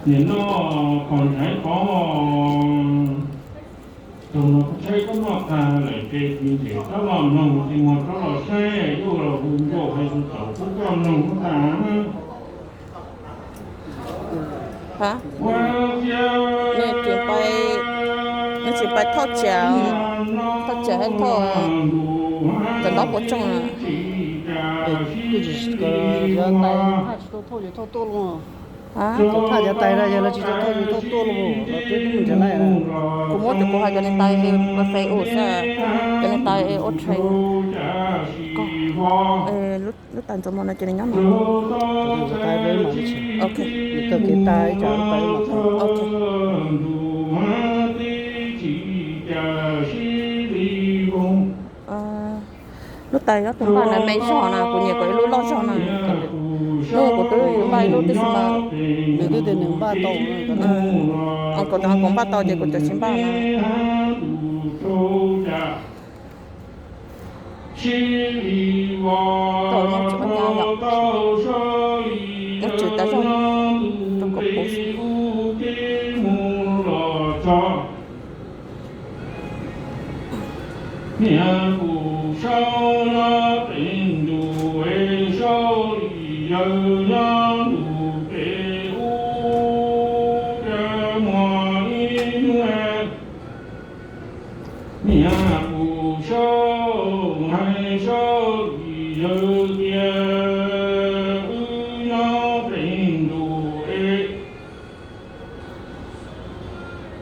Nim no qhov ntshaiv qhov, tus no tshaib koj noj tag lawm ces tsis ntxim rov los mloog, tsis muag rov los saib, yuav los hu nkauj hais tus txaus pub koj mloog tag. Nws tsis pais, nws tsis pais thauj tsev, thauj tsev hais thauj cov ntaub puas tsooj. Kuv tsis, kuv tsis tau thauj, tsis tau thauj tuaj los. Kuv tham cov tais na, yog lawv tsis tau thauj, tsis tau thauj tuaj los, los twb mus nrhiav lawm. Kuv muab cov, kuv hais cov niag tais Facebook xwb, cov niag tais ua tshais. Lub tais ntxuav mos no ces nws nyob no. Ok. Tag kev tag ib tsam lub tais mas tau. Ok. Lub tais ob tug npaj na me zog na, kuv nyiam kom ib lub loj zog na. Lub kuv twb npaj ib lub tib si mas, nws twb tias nws npaj tau. Kuv, kuv npaj tau ces kuv cov tsis npaj na. Tau nyob tsis ua cas yom. Nyob tsis tas zog rau kom puv. Niam kuv saub nyob pem ntuj es saub li yawg nyob ntuj pem ub, cas muaj ib hnub niam kuv saub hais saub li yawg tias wb nyob pem ntuj es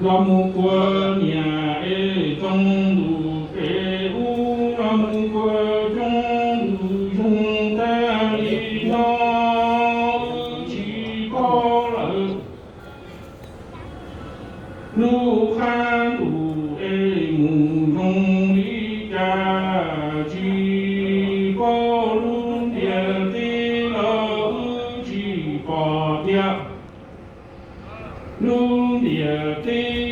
los mus kuas niam es txoov ntuj pem ub, los mus kuas txoov ntuj xyoo tag li no wb tsis paub lawm. Lub qab ntuj es mus zoo li cas tsis paub, lub ntiaj teb los wb tsis pom tiag. Lub ntiaj teb